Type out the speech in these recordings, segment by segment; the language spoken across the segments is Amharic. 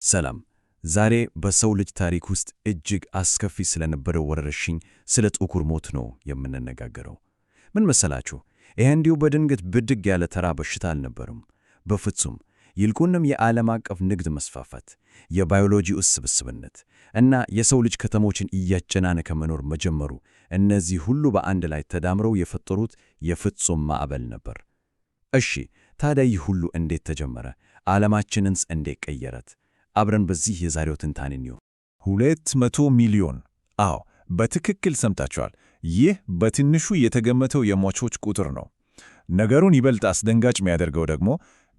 ሰላም። ዛሬ በሰው ልጅ ታሪክ ውስጥ እጅግ አስከፊ ስለነበረው ወረርሽኝ፣ ስለ ጥቁር ሞት ነው የምንነጋገረው። ምን መሰላችሁ? ይህ እንዲሁ በድንገት ብድግ ያለ ተራ በሽታ አልነበረም። በፍጹም። ይልቁንም የዓለም አቀፍ ንግድ መስፋፋት፣ የባዮሎጂ ውስብስብነት እና የሰው ልጅ ከተሞችን እያጨናነቀ መኖር መጀመሩ፣ እነዚህ ሁሉ በአንድ ላይ ተዳምረው የፈጠሩት የፍጹም ማዕበል ነበር። እሺ፣ ታዲያ ይህ ሁሉ እንዴት ተጀመረ? ዓለማችንንስ እንዴት ቀየረት? አብረን በዚህ የዛሬው ትንታኔ እንየው። 200 ሚሊዮን። አዎ፣ በትክክል ሰምታችኋል። ይህ በትንሹ የተገመተው የሟቾች ቁጥር ነው። ነገሩን ይበልጥ አስደንጋጭ የሚያደርገው ደግሞ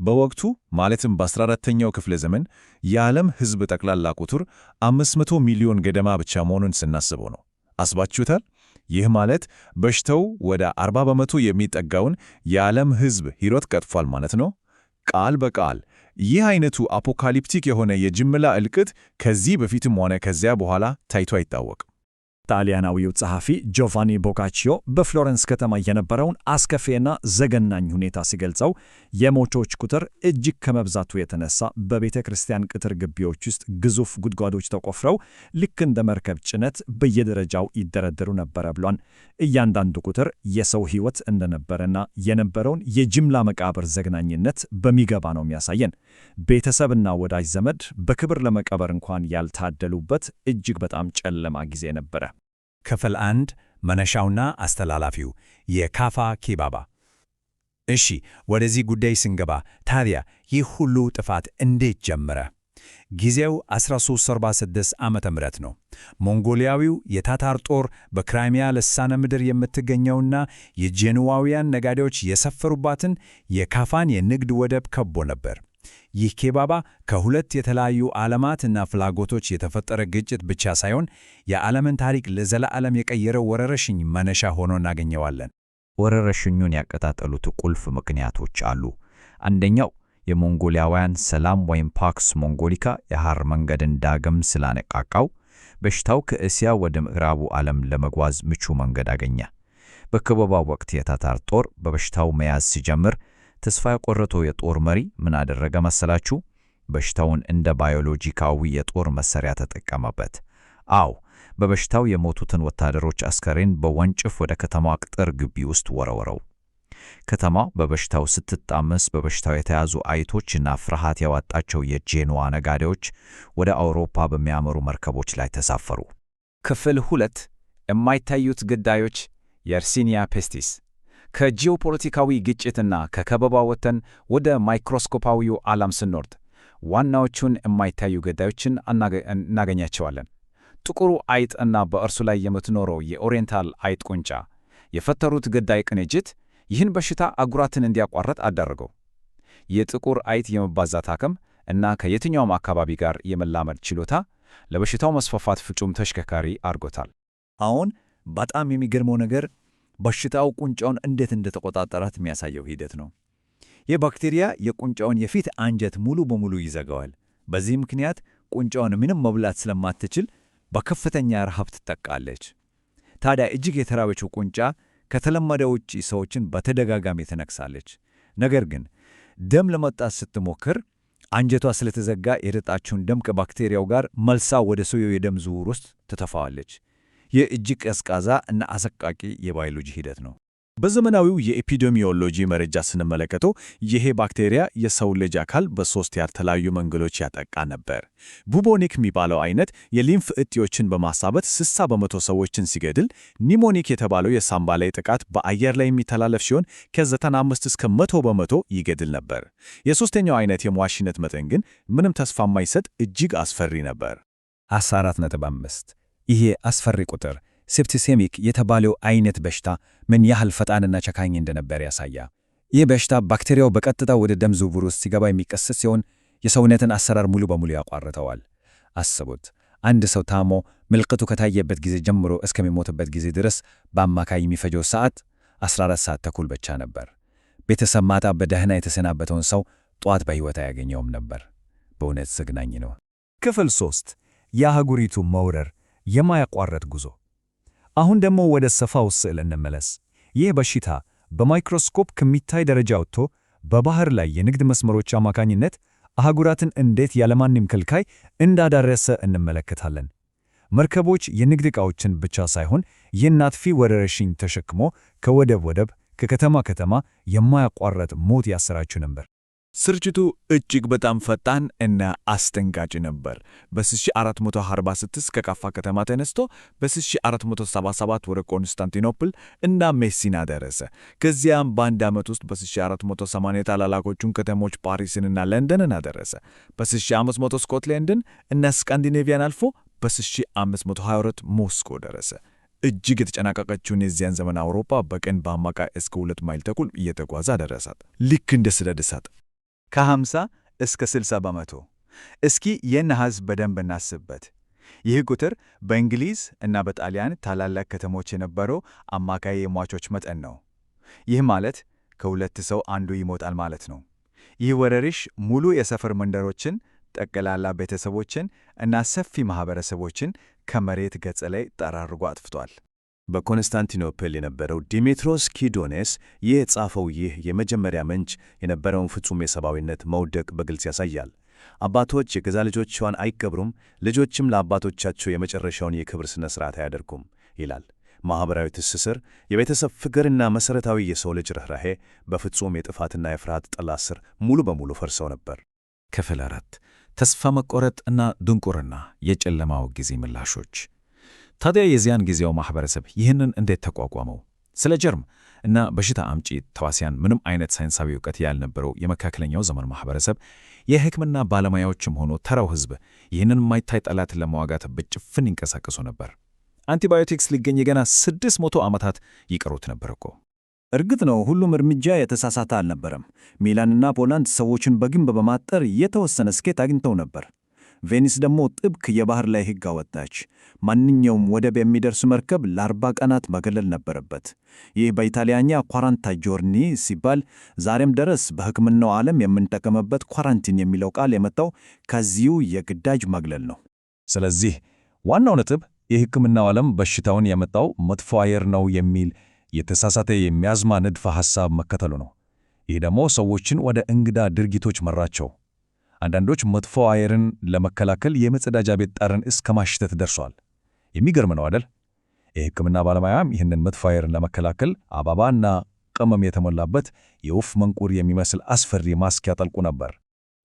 በወቅቱ ማለትም በ14ኛው ክፍለ ዘመን የዓለም ሕዝብ ጠቅላላ ቁጥር 500 ሚሊዮን ገደማ ብቻ መሆኑን ስናስበው ነው። አስባችሁታል? ይህ ማለት በሽታው ወደ 40% የሚጠጋውን የዓለም ሕዝብ ሕይወት ቀጥፏል ማለት ነው። ቃል በቃል ይህ አይነቱ apocalyptic የሆነ የጅምላ እልቂት ከዚህ በፊትም ሆነ ከዚያ በኋላ ታይቶ አይታወቅም። ጣሊያናዊው ጸሐፊ ጆቫኒ ቦካቺዮ በፍሎረንስ ከተማ የነበረውን አስከፊና ዘግናኝ ሁኔታ ሲገልጸው የሟቾች ቁጥር እጅግ ከመብዛቱ የተነሳ በቤተ ክርስቲያን ቅጥር ግቢዎች ውስጥ ግዙፍ ጉድጓዶች ተቆፍረው ልክ እንደ መርከብ ጭነት በየደረጃው ይደረደሩ ነበረ ብሏል። እያንዳንዱ ቁጥር የሰው ሕይወት እንደነበረና የነበረውን የጅምላ መቃብር ዘግናኝነት በሚገባ ነው የሚያሳየን። ቤተሰብና ወዳጅ ዘመድ በክብር ለመቀበር እንኳን ያልታደሉበት እጅግ በጣም ጨለማ ጊዜ ነበረ። ክፍል 1፣ መነሻውና አስተላላፊው የካፋ ኪባባ። እሺ፣ ወደዚህ ጉዳይ ስንገባ ታዲያ ይህ ሁሉ ጥፋት እንዴት ጀመረ? ጊዜው 1346 ዓመተ ምህረት ነው። ሞንጎሊያዊው የታታር ጦር በክራይሚያ ልሳነ ምድር የምትገኘውና የጄኑዋውያን ነጋዴዎች የሰፈሩባትን የካፋን የንግድ ወደብ ከቦ ነበር። ይህ ኬባባ ከሁለት የተለያዩ ዓለማት እና ፍላጎቶች የተፈጠረ ግጭት ብቻ ሳይሆን የዓለምን ታሪክ ለዘላለም የቀየረው ወረርሽኝ መነሻ ሆኖ እናገኘዋለን። ወረርሽኙን ያቀጣጠሉት ቁልፍ ምክንያቶች አሉ። አንደኛው የሞንጎሊያውያን ሰላም ወይም ፓክስ ሞንጎሊካ የሐር መንገድን ዳግም ስላነቃቃው በሽታው ከእስያ ወደ ምዕራቡ ዓለም ለመጓዝ ምቹ መንገድ አገኘ። በከበባው ወቅት የታታር ጦር በበሽታው መያዝ ሲጀምር ተስፋ የቆረጠው የጦር መሪ ምን አደረገ መሰላችሁ? በሽታውን እንደ ባዮሎጂካዊ የጦር መሳሪያ ተጠቀመበት። አዎ፣ በበሽታው የሞቱትን ወታደሮች አስከሬን በወንጭፍ ወደ ከተማዋ ቅጥር ግቢ ውስጥ ወረወረው። ከተማዋ በበሽታው ስትታመስ በበሽታው የተያዙ አይጦችና ፍርሃት የዋጣቸው የጄኖዋ ነጋዴዎች ወደ አውሮፓ በሚያመሩ መርከቦች ላይ ተሳፈሩ። ክፍል 2፣ የማይታዩት ግዳዮች፣ የርሲኒያ ፔስቲስ። ከጂኦፖለቲካዊ ግጭትና ከከበባ ወጥተን ወደ ማይክሮስኮፓዊው ዓለም ስንወርድ ዋናዎቹን የማይታዩ ገዳዮችን እናገኛቸዋለን። ጥቁሩ አይጥ እና በእርሱ ላይ የምትኖረው የኦሪየንታል አይጥ ቁንጫ የፈጠሩት ገዳይ ቅንጅት ይህን በሽታ አህጉራትን እንዲያቋርጥ አደረገው። የጥቁር አይጥ የመባዛት አቅም እና ከየትኛውም አካባቢ ጋር የመላመድ ችሎታ ለበሽታው መስፋፋት ፍጹም ተሽከርካሪ አድርጎታል። አሁን በጣም የሚገርመው ነገር በሽታው ቁንጫውን እንዴት እንደተቆጣጠራት የሚያሳየው ሂደት ነው። ይህ ባክቴሪያ የቁንጫውን የፊት አንጀት ሙሉ በሙሉ ይዘጋዋል። በዚህ ምክንያት ቁንጫውን ምንም መብላት ስለማትችል በከፍተኛ ረሃብ ትጠቃለች። ታዲያ እጅግ የተራበችው ቁንጫ ከተለመደ ውጪ ሰዎችን በተደጋጋሚ ትነክሳለች። ነገር ግን ደም ለመጠጣት ስትሞክር አንጀቷ ስለተዘጋ የጠጣችውን ደም ከባክቴሪያው ጋር መልሳ ወደ ሰውየው የደም ዝውውር ውስጥ ትተፋዋለች። ይህ እጅግ ቀዝቃዛ እና አሰቃቂ የባዮሎጂ ሂደት ነው። በዘመናዊው የኤፒዴሚዮሎጂ መረጃ ስንመለከተው ይሄ ባክቴሪያ የሰው ልጅ አካል በሶስት ያልተለያዩ መንገዶች ያጠቃ ነበር። bubonic የሚባለው አይነት የሊምፍ እጢዎችን በማሳበጥ 60% ሰዎችን ሲገድል፣ pneumonic የተባለው የሳምባ ላይ ጥቃት በአየር ላይ የሚተላለፍ ሲሆን ከ95 እስከ 100% ይገድል ነበር። የሶስተኛው አይነት የሟችነት መጠን ግን ምንም ተስፋ የማይሰጥ እጅግ አስፈሪ ነበር። 14.5። ይሄ አስፈሪ ቁጥር septicemic የተባለው አይነት በሽታ ምን ያህል ፈጣንና ጨካኝ እንደነበር ያሳያል። ይህ በሽታ ባክቴሪያው በቀጥታ ወደ ደም ዝውውር ውስጥ ሲገባ የሚከሰት ሲሆን የሰውነትን አሰራር ሙሉ በሙሉ ያቋርጠዋል። አስቡት፣ አንድ ሰው ታሞ ምልክቱ ከታየበት ጊዜ ጀምሮ እስከሚሞትበት ጊዜ ድረስ በአማካይ የሚፈጀው ሰዓት 14 ሰዓት ተኩል ብቻ ነበር። ቤተሰብ ማታ በደህና የተሰናበተውን ሰው ጠዋት በሕይወት አያገኘውም ነበር። በእውነት ዘግናኝ ነው። ክፍል 3፣ የአህጉሪቱ መውረር፣ የማያቋርጥ ጉዞ። አሁን ደግሞ ወደ ሰፋው ስዕል እንመለስ። ይህ በሽታ በማይክሮስኮፕ ከሚታይ ደረጃ ወጥቶ በባህር ላይ የንግድ መስመሮች አማካኝነት አህጉራትን እንዴት ያለማንም ከልካይ እንዳዳረሰ እንመለከታለን። መርከቦች የንግድ ዕቃዎችን ብቻ ሳይሆን ይህን አጥፊ ወረርሽኝ ተሸክሞ ከወደብ ወደብ፣ ከከተማ ከተማ የማያቋርጥ ሞት ያሰራጩ ነበር። ስርጭቱ እጅግ በጣም ፈጣን እና አስደንጋጭ ነበር። በ1446 ከካፋ ከተማ ተነስቶ በ1477 ወደ ኮንስታንቲኖፕል እና ሜሲና ደረሰ። ከዚያም በአንድ ዓመት ውስጥ በ1480 ታላላቆቹን ከተሞች ፓሪስንና ለንደንን አደረሰ። በ1500 ስኮትላንድን እና ስካንዲኔቪያን አልፎ በ1522 ሞስኮ ደረሰ። እጅግ የተጨናቀቀችውን የዚያን ዘመን አውሮፓ በቀን በአማካይ እስከ 2.5 ማይል እየተጓዘ አደረሳት። ልክ እንደ ሰደድ እሳት። ከ50 እስከ 60%። እስኪ ይህን አሃዝ በደንብ እናስብበት። ይህ ቁጥር በእንግሊዝ እና በጣሊያን ታላላቅ ከተሞች የነበረው አማካይ የሟቾች መጠን ነው። ይህ ማለት ከሁለት ሰው አንዱ ይሞታል ማለት ነው። ይህ ወረርሽኝ ሙሉ የሰፈር መንደሮችን፣ ጠቅላላ ቤተሰቦችን እና ሰፊ ማኅበረሰቦችን ከመሬት ገጽ ላይ ጠራርጎ አጥፍቷል። በኮንስታንቲኖፕል የነበረው ዲሜትሮስ ኪዶኔስ የጻፈው ይህ የመጀመሪያ ምንጭ የነበረውን ፍጹም የሰብአዊነት መውደቅ በግልጽ ያሳያል። አባቶች የገዛ ልጆቻቸውን አይቀብሩም፣ ልጆችም ለአባቶቻቸው የመጨረሻውን የክብር ሥነ ሥርዓት አያደርጉም ይላል። ማኅበራዊ ትስስር፣ የቤተሰብ ፍቅርና መሠረታዊ የሰው ልጅ ርኅራኄ በፍጹም የጥፋትና የፍርሃት ጥላ ስር ሙሉ በሙሉ ፈርሰው ነበር። ክፍል 4፣ ተስፋ መቆረጥ እና ድንቁርና፣ የጨለማው ጊዜ ምላሾች። ታዲያ የዚያን ጊዜው ማኅበረሰብ ይህንን እንዴት ተቋቋመው? ስለ ጀርም እና በሽታ አምጪ ተዋሲያን ምንም አይነት ሳይንሳዊ እውቀት ያልነበረው የመካከለኛው ዘመን ማኅበረሰብ፣ የሕክምና ባለሙያዎችም ሆኖ ተራው ሕዝብ ይህንን የማይታይ ጠላት ለመዋጋት በጭፍን ይንቀሳቀሱ ነበር። አንቲባዮቲክስ ሊገኝ ገና 600 ዓመታት ይቀሩት ነበር እኮ። እርግጥ ነው ሁሉም እርምጃ የተሳሳተ አልነበረም። ሚላንና ፖላንድ ሰዎችን በግንብ በማጠር የተወሰነ ስኬት አግኝተው ነበር። ቬኒስ ደግሞ ጥብቅ የባህር ላይ ሕግ አወጣች። ማንኛውም ወደብ የሚደርስ መርከብ ለ40 ቀናት መገለል ነበረበት። ይህ በኢጣሊያኛ quaranta giorni ሲባል ዛሬም ድረስ በሕክምናው ዓለም የምንጠቀምበት quarantine የሚለው ቃል የመጣው ከዚሁ የግዳጅ መግለል ነው። ስለዚህ ዋናው ነጥብ የሕክምናው ዓለም በሽታውን ያመጣው መጥፎ አየር ነው የሚል የተሳሳተ የሚያዝማ ንድፈ ሐሳብ መከተሉ ነው። ይህ ደግሞ ሰዎችን ወደ እንግዳ ድርጊቶች መራቸው። አንዳንዶች መጥፎ አየርን ለመከላከል የመጸዳጃ ቤት ጠረን እስከ ማሽተት ደርሷል። የሚገርም ነው አይደል? የሕክምና ባለሙያም ይህንን መጥፎ አየርን ለመከላከል አበባና ቅመም የተሞላበት የወፍ መንቁር የሚመስል አስፈሪ ማስክ ያጠልቁ ነበር።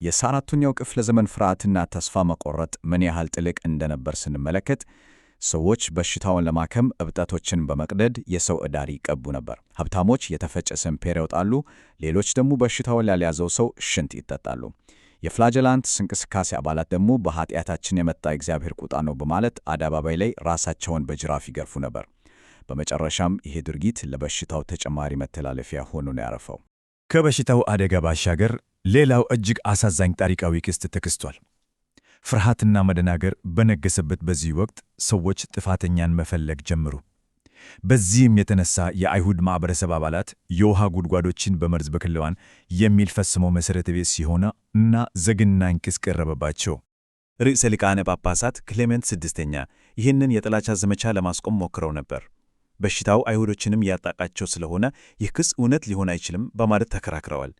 የ14ኛው ክፍለ ዘመን ፍርሃትና ተስፋ መቆረጥ ምን ያህል ጥልቅ እንደነበር ስንመለከት፣ ሰዎች በሽታውን ለማከም እብጠቶችን በመቅደድ የሰው እዳሪ ይቀቡ ነበር። ሀብታሞች የተፈጨ ሰንፔር ያወጣሉ፣ ሌሎች ደግሞ በሽታውን ያልያዘው ሰው ሽንት ይጠጣሉ። የፍላጀላንትስ እንቅስቃሴ አባላት ደግሞ በኃጢአታችን የመጣ የእግዚአብሔር ቁጣ ነው በማለት አደባባይ ላይ ራሳቸውን በጅራፍ ይገርፉ ነበር። በመጨረሻም ይሄ ድርጊት ለበሽታው ተጨማሪ መተላለፊያ ሆኖ ነው ያረፈው። ከበሽታው አደጋ ባሻገር ሌላው እጅግ አሳዛኝ ታሪካዊ ክስተት ተከስቷል። ፍርሃትና መደናገር በነገሰበት በዚህ ወቅት ሰዎች ጥፋተኛን መፈለግ ጀመሩ። በዚህም የተነሳ የአይሁድ ማኅበረሰብ አባላት የውሃ ጉድጓዶችን በመርዝ በክለዋል የሚል ፈጽሞ መሠረተ ቢስ የሆነ እና ዘግናኝ ክስ ቀረበባቸው። ርዕሰ ሊቃነ ጳጳሳት ክሌመንት ስድስተኛ ይህንን የጥላቻ ዘመቻ ለማስቆም ሞክረው ነበር። በሽታው አይሁዶችንም ያጠቃቸው ስለሆነ ይህ ክስ እውነት ሊሆን አይችልም በማለት ተከራክረዋል።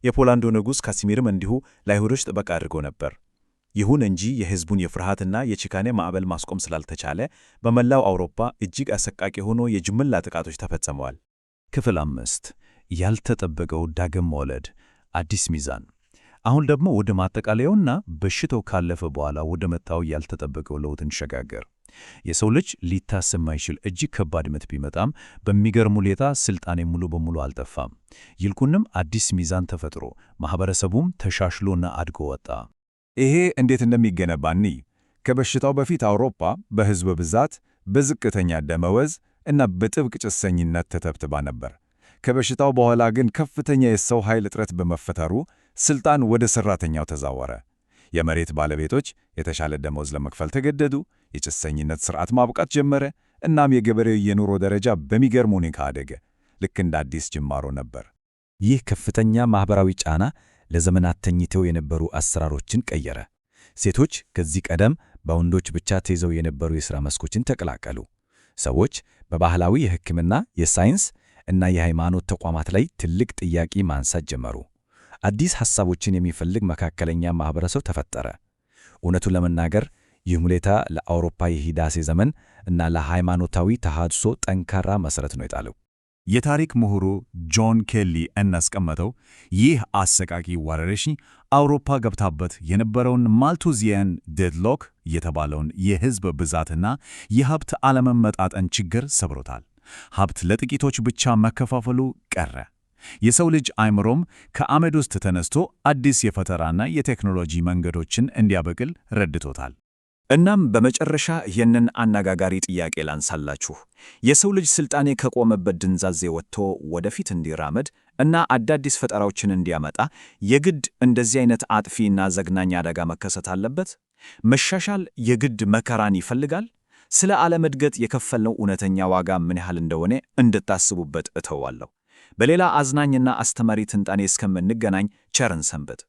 የፖላንዱ ንጉሥ ካሲሚርም እንዲሁ ለአይሁዶች ጥበቃ አድርጎ ነበር። ይሁን እንጂ የሕዝቡን የፍርሃትና የጭካኔ ማዕበል ማስቆም ስላልተቻለ በመላው አውሮፓ እጅግ አሰቃቂ ሆኖ የጅምላ ጥቃቶች ተፈጽመዋል። ክፍል 5፣ ያልተጠበቀው ዳግም መውለድ፣ አዲስ ሚዛን። አሁን ደግሞ ወደ ማጠቃለያውና በሽታው ካለፈ በኋላ ወደ መጣው ያልተጠበቀው ለውጥ እንሸጋገር። የሰው ልጅ ሊታሰብ የማይችል እጅግ ከባድ ምት ቢመጣም በሚገርም ሁኔታ ስልጣኔ ሙሉ በሙሉ አልጠፋም። ይልቁንም አዲስ ሚዛን ተፈጥሮ ማህበረሰቡም ተሻሽሎና አድጎ ወጣ። ይሄ እንዴት እንደሚገነባ እንይ። ከበሽታው በፊት አውሮፓ በሕዝብ ብዛት፣ በዝቅተኛ ደመወዝ እና በጥብቅ ጭሰኝነት ተተብትባ ነበር። ከበሽታው በኋላ ግን ከፍተኛ የሰው ኃይል እጥረት በመፈጠሩ ስልጣን ወደ ሠራተኛው ተዛወረ። የመሬት ባለቤቶች የተሻለ ደመወዝ ለመክፈል ተገደዱ። የጭሰኝነት ሥርዓት ማብቃት ጀመረ። እናም የገበሬው የኑሮ ደረጃ በሚገርም ሁኔታ አደገ። ልክ እንደ አዲስ ጅማሮ ነበር። ይህ ከፍተኛ ማኅበራዊ ጫና ለዘመናት ተኝተው የነበሩ አሰራሮችን ቀየረ። ሴቶች ከዚህ ቀደም በወንዶች ብቻ ተይዘው የነበሩ የሥራ መስኮችን ተቀላቀሉ። ሰዎች በባህላዊ የሕክምና፣ የሳይንስ እና የሃይማኖት ተቋማት ላይ ትልቅ ጥያቄ ማንሳት ጀመሩ። አዲስ ሐሳቦችን የሚፈልግ መካከለኛ ማኅበረሰብ ተፈጠረ። እውነቱን ለመናገር ይህ ሁኔታ ለአውሮፓ የህዳሴ ዘመን እና ለሃይማኖታዊ ተሃድሶ ጠንካራ መሠረት ነው የጣለው። የታሪክ ምሁሩ ጆን ኬሊ እንዳስቀመጠው ይህ አሰቃቂ ወረርሽኝ አውሮፓ ገብታበት የነበረውን Malthusian deadlock የተባለውን የሕዝብ ብዛትና የሀብት አለመመጣጠን ችግር ሰብሮታል። ሀብት ለጥቂቶች ብቻ መከፋፈሉ ቀረ። የሰው ልጅ አእምሮም ከአመድ ውስጥ ተነስቶ አዲስ የፈጠራና የቴክኖሎጂ መንገዶችን እንዲያበቅል ረድቶታል። እናም በመጨረሻ ይህንን አነጋጋሪ ጥያቄ ላንሳላችሁ። የሰው ልጅ ስልጣኔ ከቆመበት ድንዛዜ ወጥቶ ወደፊት እንዲራመድ እና አዳዲስ ፈጠራዎችን እንዲያመጣ የግድ እንደዚህ አይነት አጥፊ እና ዘግናኝ አደጋ መከሰት አለበት? መሻሻል የግድ መከራን ይፈልጋል? ስለ ዓለም እድገት የከፈልነው እውነተኛ ዋጋ ምን ያህል እንደሆነ እንድታስቡበት እተዋለሁ። በሌላ አዝናኝና አስተማሪ ትንታኔ እስከምንገናኝ ቸር እንሰንብት።